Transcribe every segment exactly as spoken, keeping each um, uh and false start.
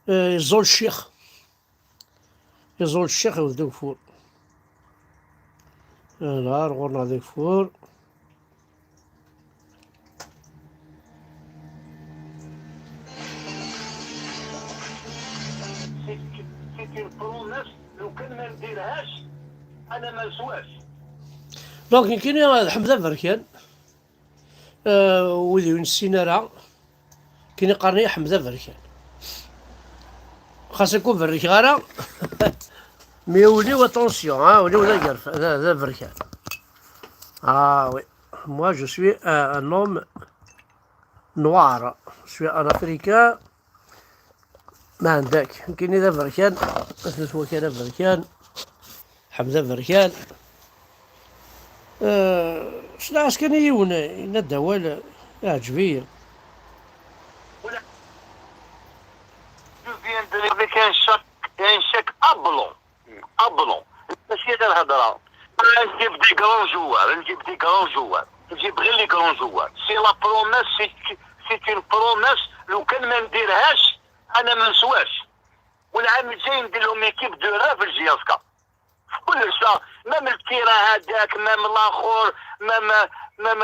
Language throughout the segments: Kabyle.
Eh, iẓul ccix. Iẓul ccix iwet d ugeffur. Ala, ar ɣur-neɣ d ugeffur. C'est une promesse, lukan ma ndirhac, ana ma neswac. Donc, nekkini d Ḥmed Aberkan. Eh, wid ur nessin ara, akken i qqaren-iyi Ḥmed Aberkan. Xas akk ur berrikeɣ ara, mais ul-iw, attention, ah, ul-iw d agerf-, d, d aberkan. Ah oui, moi je suis un, un homme noir, je suis un Africain. Ma ɛendak, nekkini d aberkan, aten-at wakal aberkan, Ḥmed aberkan. Eh, sliɣ-as kan i yiwen, yenna-d awal, iɛǧeb-iyi. Je viens de régler un chèque, un chèque à blanc. À blanc. Mačči d lhedra. Nǧib des grands joueurs, nǧib des grands joueurs. Nǧib غير les grands joueurs. C'est la promesse, c'est, c'est une promesse, lukan ma ndirhac, ana ma neswac. والعام الجاي ندير لهم équipe de rêve في الجي اس كا. في كلش، même التيرا هذاك، même الاخر، même، même،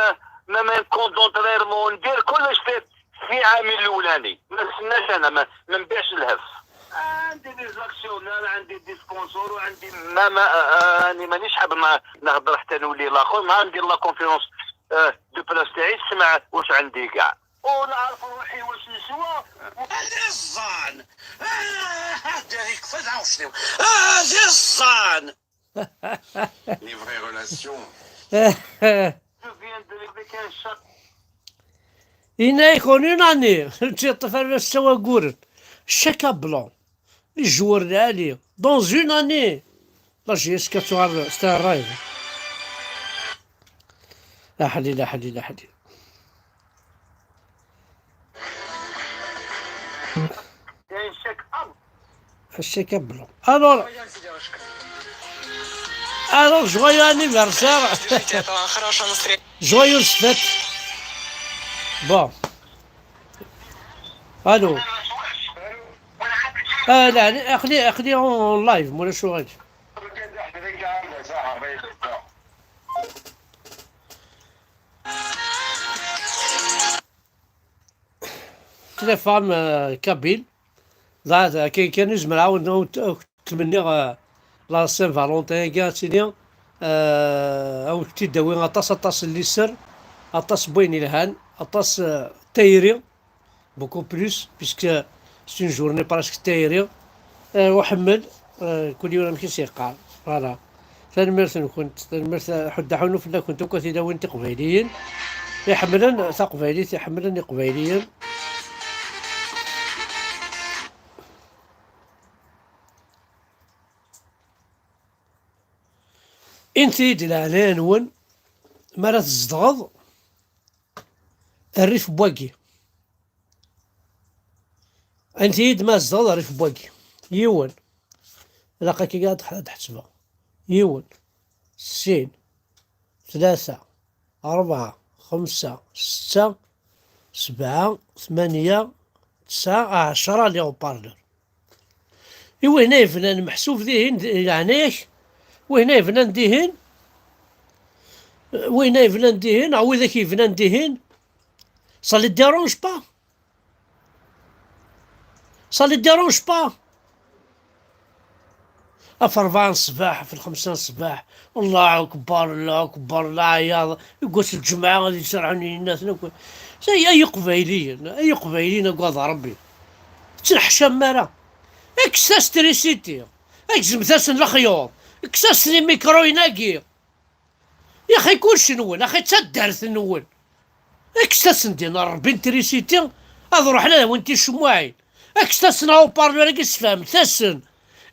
même كونتونتريرمون، ندير كلش في، في عامي الاولاني. ما نستناش انا، ما، ما نبيعش الهف. عندي des actionnaires، عندي des sponsors، وعندي ما، ما، آه، آه، راني مانيش حاب ما نهضر حتى نولي الاخر، ما ندير la conférence، آه، de presse تاعي، تسمع واش عندي كاع. ونعرف روحي واش نسوى. هذا الزان. آه، هذا يكفى العوشني. هذا الزان. Les vraies relations. Je viens de régler un chèque. Yenna-yak en une année, ur tt-yeṭṭef ara s waguren. Chèque à blanc. Ijewwer lɛali. Dans une année. La J S K tuɣal s terrain. Aḥlil, aḥlil, aḥlil. Chèque à blanc. Alors, alors, joyeux anniversaire. Joyeuses fêtes. Bon. Allô. آه، لا، لا، خليه، خليه en live، مولا شو غادي. Les femmes, euh, kabyles. Dɣa, dɣa, كاين، كاين زمر عاود، عاود، عاود تمنيغ، آه، la Saint Valentin كاع تيدي، آه، عاود تيداوي أطاس، أطاس اللي سر، أطاس بوين يلهان، أطاس، آه، تايري. Beaucoup plus, puisque c'est une journée presque tayri. Euh, وحمل، euh, كل يوم كي سيقار. Voilà. Tanemmirt-nkent, tanemmirt, ḥedd aḥunu fell-akent akk a tilawin tiqbayliyin. Iḥemmlen taqbaylit, iḥemmlen iqbayliyen. Inti-yi-d leɛnaya-nwen, mi ara tzedɣeḍ rrif n wagi. Anti-yi-d ma tzedɣeḍ rrif n wagi. Yiwen. Ilaq akka ad ḥ-, ad ḥesbeɣ. Yiwen. Sin. Tlata. Rebɛa. Xemsa. Setta. Sebɛa. Tmanya. Tesɛa. Ɛecra les haut-parleurs. I wihna yebnan meḥsub dihin, di leɛnaya-k? Wihna yebnan dihin? Wihna yebnan dihin, neɣ widak yebnan dihin? Ça les dérange pas. Ça les dérange pas. Ɣef rebɛa n ṣṣbeḥ, ɣef lxemsa n ṣṣbeḥ, Allahu akbar, Allahu akbar, leɛyaḍ, deg wass n lǧemɛa ad iserɛen yinnaten akk. Ay, ay iqbayliyen, ay iqbayliyen, agad Rebbi. Ur ttneḥcam ara. Kkset-as trisiti, gzmet-asen lexyuḍ, kkset-asen imikruyen-agi. Yaxi kullec nwen, axi d taddart nwen. Kkset-asen din Rebbi n trisiti, ad ruḥen ad awin ticemmuɛin. Kkset-asen haut-parleur-agi, sfehmet-asen.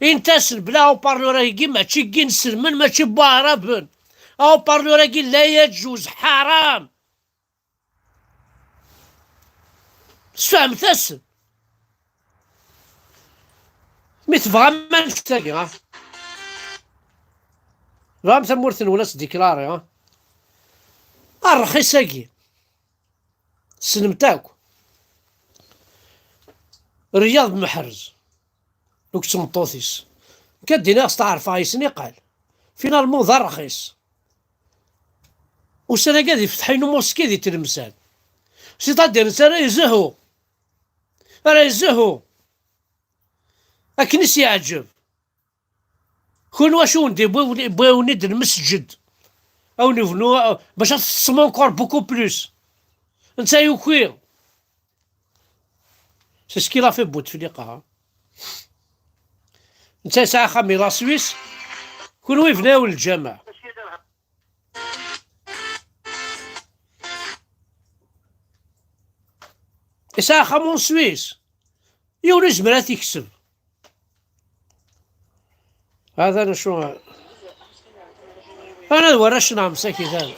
Init-asen bla haut-parleur-agi mačči n yinselmen, mačči n waɛraben. Haut-parleur-agi la yajuz, ḥaram. Sfehmet-asen. Mi tebɣam anect-agi, ha? Tebɣam tamurt-nwen ad s-diklari, ha? Rxis-agi. Tessnem-t akk. Rryaḍ Meḥrez. Deg tmeṭṭut-is. Nekk ad d-iniɣ steɛrfeɣ yes-s niqal. Finalement d rrxis. Ussan-agi ad ifteḥ une mosquée di Tlemsan. C'est-à-dire netta ara izehhu. Ara izehhu. Akken i s-yeɛǧeb. Kunwi acu wen-d-yewwi-, yewwi-wen-id lmesǧed? A wen-ibnu, a-, bac ad teṭṭsem encore beaucoup plus. Netta yuki. C'est ce qu'il a fait Bouteflika. Netta yesɛa axxam di la Suisse. Kunwi yebna-yawen lǧameɛ. Yesɛa axxam en Suisse. Yiwen ur yezmir ad t-yekseb. Hada acu. Ana d warrac-nneɣ msakit, hada.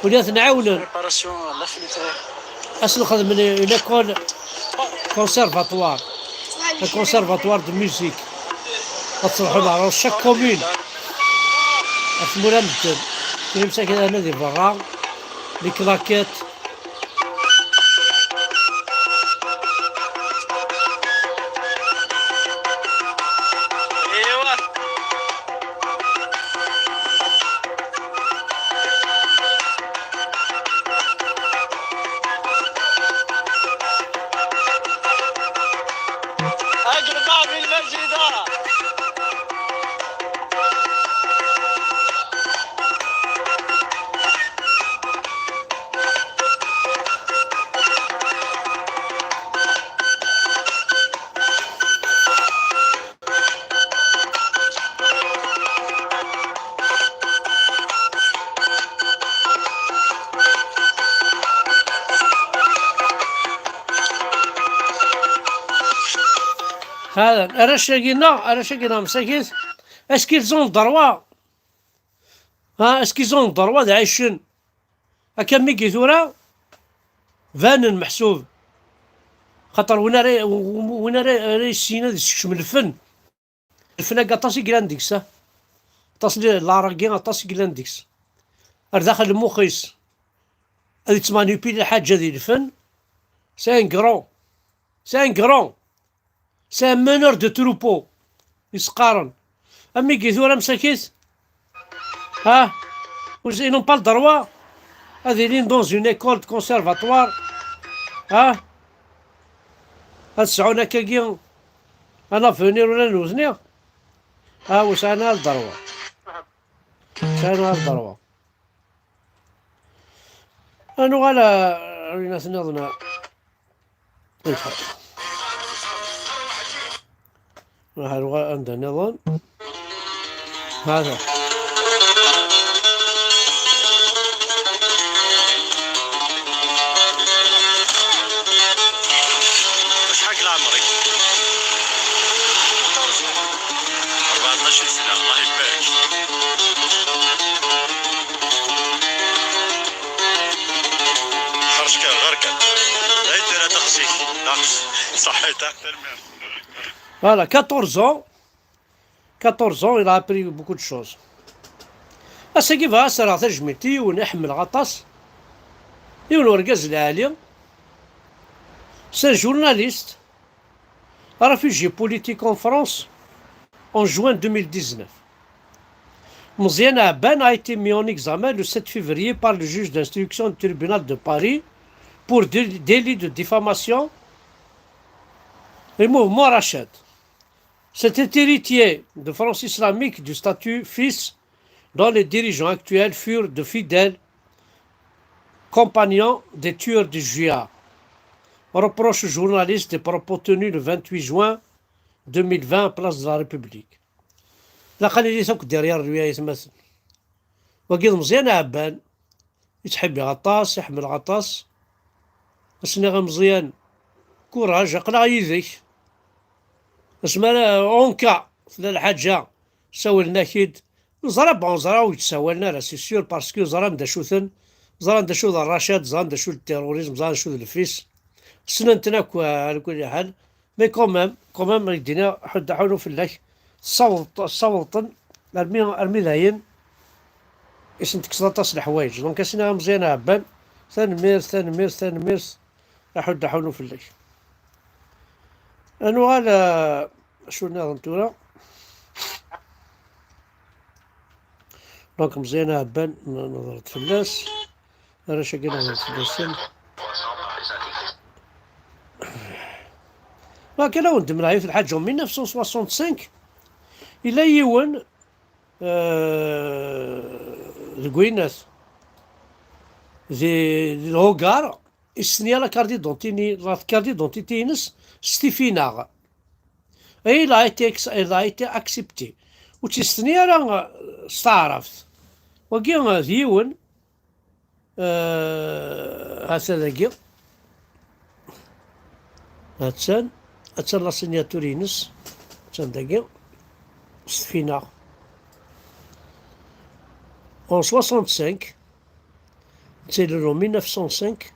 Wali ad ten-ɛawnen. Préparation la flûte. Ad sen-xedmen une école conservatoire. Un conservatoire de musique. Ad truḥem ɣer chaque commune. Ɣer tmura medden. Kra msakit hana di berra. Les claquettes. أجمع بالمجد. Hada, arrac-agi-nneɣ, arrac-agi-nneɣ msakit, est-ce qu'ils ont le droit? Ha, est-ce qu'ils ont le droit ad ɛicen akka mi tura? Banen meḥsub. Xaṭer win ara, win ara, ara yessinen ad yessekcem lfen. Lfen-agi aṭas i yellan deg-s, ah. Aṭas n l'art-agi, aṭas i yellan deg-s. Ar daxel lmux-is. Ad yettmanipuli lḥaǧa di lfen. C'est un grand. C'est un grand. C'est un meneur de troupeau. I s-qqaren. Am wigi tura msakit. Ha? Ils n'ont pas le droit ad ilin dans une école de conservatoire. Ha? Ad sɛun akkagi un avenir ula d nutni. Ha, ur sɛan ara le droit. Sɛan ara le droit. Ad nuɣal ar winat nniḍen. Aha, ar anda nniḍen. Hada. Acḥal deg leɛmer-ik? Rbeɛṭac sna, Allah ibarek. Ḥerc kan, ɣer kan. Ay tira d axzik. Naqes. Ṣaḥit, tanemmirt. Voilà, quatorze ans. Quatorze ans, il a appris beaucoup de choses. Ass-agi bɣiɣ ad s-rreɣ tajmilt i yiwen i ḥemmleɣ aṭas, yiwen urgaz lɛali, c'est un journaliste, réfugié politique en France, en juin deux mille dix-neuf. Meziane Aban a été mis en examen le sept février par le juge d'instruction du tribunal de Paris pour dé-, délit de diffamation et mouvement Rachad. C'était héritier de France islamique du statut fils dont les dirigeants actuels furent de fidèles compagnons des tueurs de juillet. Reproche au journaliste des propos tenus le vingt-huit juin deux mille vingt, place de la République. Ilaq ad nili akk derrière lui, ay atmaten. Wagi d Meẓyan Ɛebban, i ttḥibbiɣ aṭas, i ḥemmleɣ aṭas. As-nniɣ i Meẓyan, courage, aql-aɣ yid-k. Asmi ara, en cas, tella lḥaǧa, sawlen-ak-id. Neẓra, bon, neẓra ur d-ssawalen ara, c'est sûr, parce que ẓran d acu-ten, ẓran d acu d rracad, ẓran d acu d terrorisme, ẓran d acu d lfis. Ssnen-ten akk, ɛla kulli ḥal. Mais quand même, quand même, i d-iniɣ, ḥudd aḥunu fell-ak, tessawḍeḍ-, tessawḍeḍ-ten armi, armi dayen i sen-tekkseḍ aṭas n leḥwayeǧ. Donc, as-iniɣ i Meẓyan Ɛebban, tanemmirt, tanemmirt, tanemmirt, aḥudd aḥunu fell-ak. Ad nuɣal, euh, Acu nniḍen tura? Donc Meẓyan Ɛebban, n-, nehḍer-d fell-as. Arrac-agi nehḍer-d fell-asen. Akken ad wen-d-mleɣ yiwet lḥaǧa, en mille neuf cent soixante-cinq, yella yiwen, euh, deg winat, di, di lhugar, istenna la carte d'identité-nni, la carte d'identité-ines s tifinaɣ. Et il a été ex-, il a été accepté. Ur tt-istenna ara, euh, s taɛrabt. Wagi, euh, d yiwen, euh, ha-t-a dagi. Attan, attan la signature-ines. Attan dagi. S tifinaɣ. En soixante-cinq, netta ilul en mille neuf cent cinq,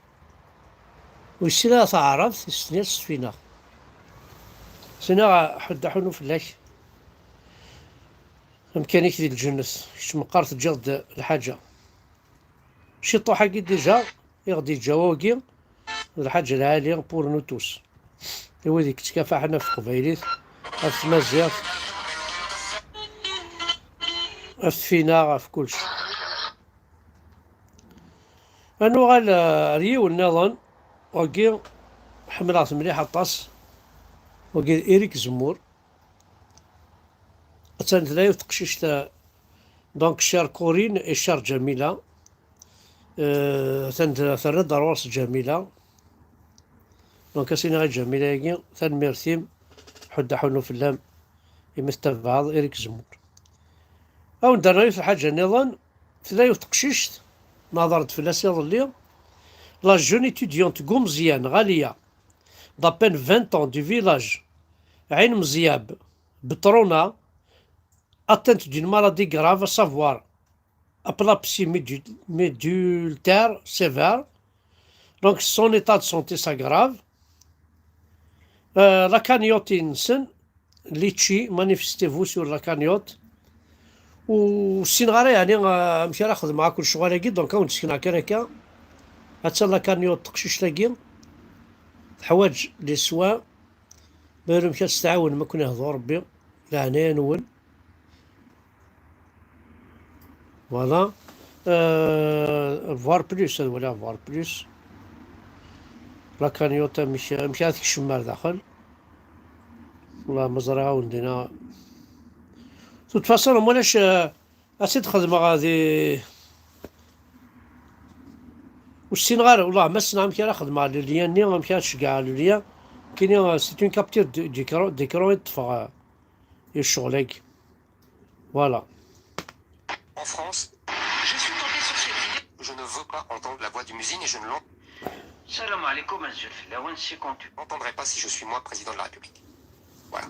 ur yessin ara taɛrabt, istenna s tifinaɣ. Ttiniɣ ḥedd aḥunu fell-ak. Amkan-ik di lǧennet, kečč meqqar teǧǧiḍ-d lḥaǧa. Ciṭuḥ-agi déjà, i ɣ-d-yeǧǧa wagi, d lḥaǧa lɛali pour nous tous. I wid yettkafaḥen ɣef teqbaylit, ɣef tmaziɣt, ɣef tfinaɣ, ɣef kullec. Ad nuɣal, eh, ar yiwen nniḍen, wagi ḥemmleɣ-t mliḥ aṭas, wagi d Eric Zemmour. Attan tella yiwet teqcict, eh, donc, chère Corinne et chère Jamila. Euh, atan d-, terra-d ar ɣur-s Jamila. Donc, as-iniɣ i Jamila-agi, tanemmirt-im, ḥudd aḥunnu fell-am, imi tettabaɛeḍ Eric Zemmour. Ad wen-d-rreɣ yiwet lḥaǧa nniḍen, tella yiwet teqcict, nehḍer-d fell-as iḍelli, la jeune étudiante Gumziane Ghalia, d'à peine vingt ans, du village Ain Mziab, Betrona, atteinte d'une maladie grave, à savoir aplapsie médu-, médullaire sévère. Donc, son état de santé s'aggrave. Euh, la cagnotte-ines, litchi, manifestez-vous sur la cagnotte. Ur ssineɣ ara, yeɛni, euh, amek ara xedmeɣ akk lecɣal-agi, donc ad wen-d-sekneɣ kan akka. Attan la cagnotte teqcict-agi, teḥwaǧ les soins. Ma yella amek ad s-tɛawnem, ad ken-ihdu Rebbi, leɛnaya-nwen. Voilà. Euh, voir plus, ad waliɣ voir plus. La cagnotte, amek, amek ara tekcem ar daxel. Wallah, ma ẓriɣ ad wen-d-iniɣ. De toute façon, ma ulac, euh, ad tt-id-xedmeɣ di, ur ssineɣ ara, wallah, ma ssneɣ amek ara xedmeɣ le lien-nni, amek ara ceggɛeɣ le lien. Kini, euh, c'est une capture de, d'écran, d'écran i ṭṭfeɣ, euh, i ccɣel-agi. Voilà. En France, je suis tombé sur cette vidéo. Je ne veux pas entendre la voix du Muezzin et je ne l'en-, Salam alaikum, azul fell-awen, c'est quand tu l'entendrai pas si je suis moi président de la République. Voilà.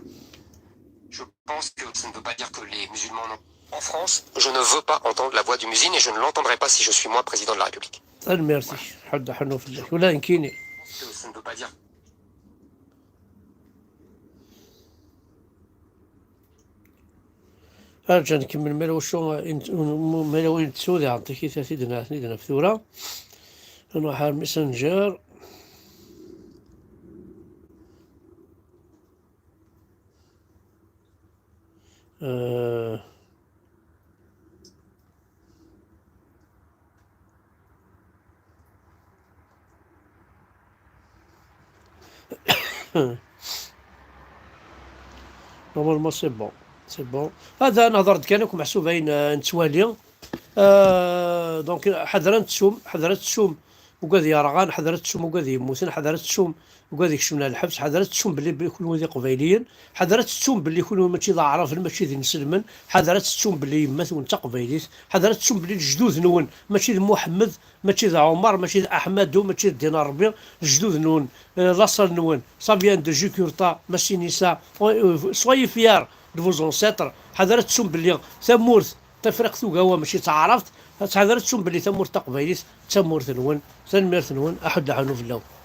Je pense que ça ne veut pas dire que les musulmans n'ont, en France, je ne veux pas entendre la voix du Muezzin et je ne l'entendrai pas si je suis moi président de la République. Tanemmirt-ik, ḥedd aḥunnu fell-ak. Ula d nekkini. Je pense que ça ne veut pas dire Arǧa nkemmel, ma yella wacu, ma yella wayen nettu, diɣen tikita-t-id-naf tura. Nruḥ ar Messenger. Euh, Normalement, c'est bon. C'est bon. Hada, nehḍer-d kan akk meḥsub ayen, euh, nettwali. Euh, donc, ḥader ad nettum, ḥader ad tettum ugad yerɣan, ḥader ad tettum ugad yemmuten, ḥader ad tettum ugad ikecmen ar lḥebs, ḥader ad tettum belli, belli kunwi d Iqbayliyen, ḥader ad tettum belli kunwi mačči d Aɛraben, mačči d inselmen, ḥader ad tettum belli yemma-twen d Taqbaylit, ḥader ad tettum belli lejdud-nwen mačči d Muḥemmed, mačči d Ɛumer, mačči d Aḥmadu, mačči d Dina Rebbi, lejdud-nwen, euh, laṣel-nwen, ça vient de Jukurta, Massinissa, euh, soyez fiers de vos ancêtres, ḥader ad tettum belli tamurt Tafriqt Ugawa mačči d taɛrabt, ḥader ad tettum belli tamurt taqbaylit d tamurt-nwen, tanemmirt-nwen, aḥudd aḥunnu fell-awen.